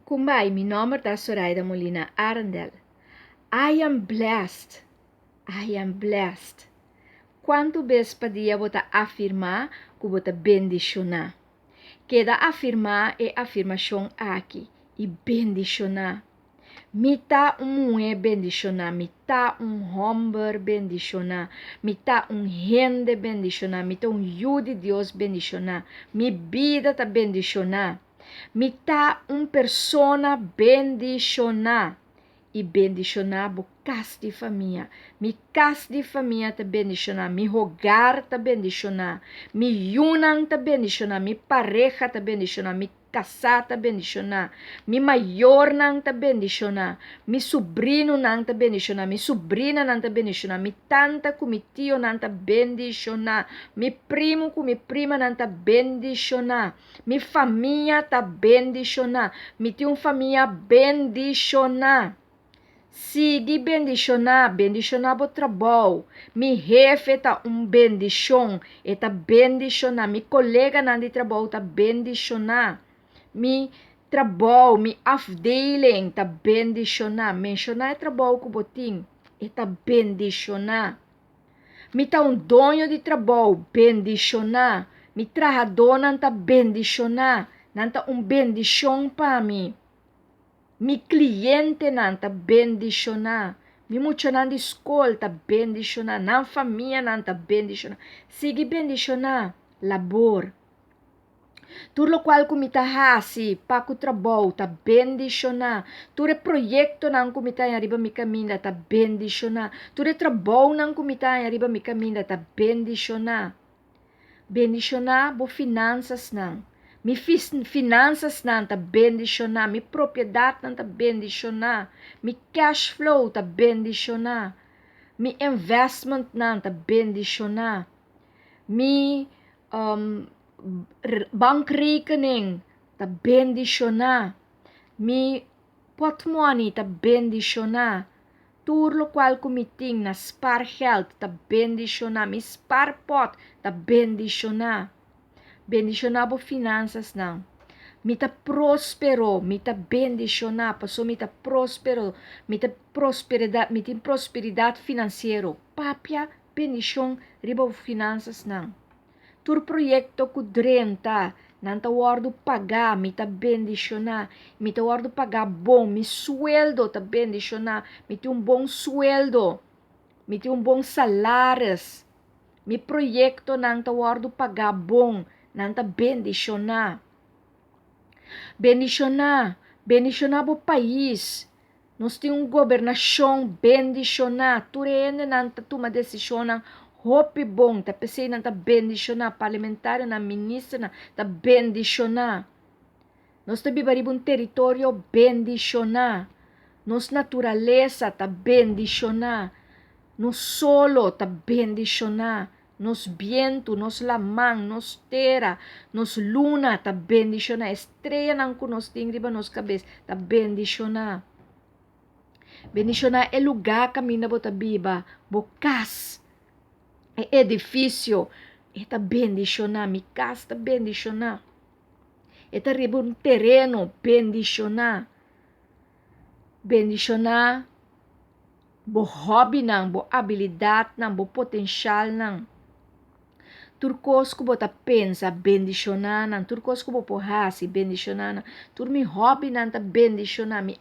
Kumbai, mi nomber ta Soraida Molina Arendel. I am blessed. I am blessed. Kuantu bes pa dia bo ta afirmá ku bo ta bendishoná? Keda afirmá e afirmashon aki i bendishoná. Mi ta un muhé bendishoná, mi ta un hòmber bendishoná, mi ta un hende bendishoná, mi ta un yu di Dios bendishoná, mi bida ta bendishoná. Mi ta un persona bendishoná i bendishoná bo kas di famia. Mi kas di famia ta bendishoná, mi hogar ta bendishoná, mi yunan ta bendishoná, mi pareha ta bendishoná, mi kasá ta bendishoná, mi mayornan ta bendishoná, mi subrinunan ta bendishoná, mi subrinanan ta bendishoná, mi tanta ku mi tionan ta bendishoná, mi primu ku mi primanan ta bendishoná, mi famia ta bendishoná, mi tin un famia bendishoná. Sigui bendishoná, bendishoná bo trabou. Mi hefe ta un bendishon, e ta bendishoná. Mi koleganan di trabou ta bendishoná. Mi trabou, mi afdeling ta bendishoná. Menshoná e trabou ku bo tin, e ta bendishoná. Mi ta un doño di trabou, bendishoná. Mi trahadónan ta bendishoná, nan ta un bendishon pa mi. Mi klientenan ta bendishoná. Mi muchanan di skol ta bendishoná. Nan famianan ta bendishoná. Sigui bendishoná labor. Tur lokual ku mi ta hasi pa ku trabou ta bendishoná. Tur e proyektonan ku mi ta haña riba mi kaminda ta bendishoná. Tur e trabounan ku mi ta haña riba mi kaminda ta bendishoná. Bendishoná bo finansasnan. Mi finansasnan ta bendishoná. Mi propiedatnan ta bendishoná. Mi cash flow ta bendishoná. Mi investmentnan ta bendishoná. Mi um, bankrekening ta bendishoná. Mi pòtmòni ta bendishoná. Tur lokual ku mi tin na spaargeld ta bendishoná. Mi spaarpot ta bendishoná. Bendishoná bo finansasnan. Mi ta próspero, mi ta bendishoná, paso mi ta próspero, mi ta prosperidat, mi tin prosperidat finansiero. Papia bendishon riba bo finansasnan. Tur proyekto ku drenta, nan ta wòrdu pagá, mi ta bendishoná, mi ta wòrdu pagá bon, mi sueldo ta bendishoná, mi tin un bon sueldo, mi tin un bon salaris, mi proyektonan ta wòrdu pagá bon, nan ta bendishoná. Bendishoná, bendishoná bo pais. Nos tin un gobernashon bendishoná. Tur hendenan ta tuma desishonnan hopi bon. Ta p'esei nan ta bendishoná. Parlamentarionan, ministernan ta bendishoná. Nos ta biba riba un teritorio bendishoná. Nos naturalesa ta bendishoná. Nos solo ta bendishoná. Nos bientu, nos laman, nos tera, nos luna ta bendishoná. E streanan ku nos tin riba nos kabes ta bendishoná. Bendishoná e lugá kaminda bo ta biba, bo kas, e edifisio, e ta bendishoná. Mi kas ta bendishoná. E ta riba un tereno bendishoná. Bendishoná bo hòbinan, bo abilidatnan, bo potenshalnan. Tur kos ku bo ta pensa, bendishoná nan. Tur kos ku bo por hasi, bendishoná nan. Tur mi hòbinan ta bendishoná. Mi.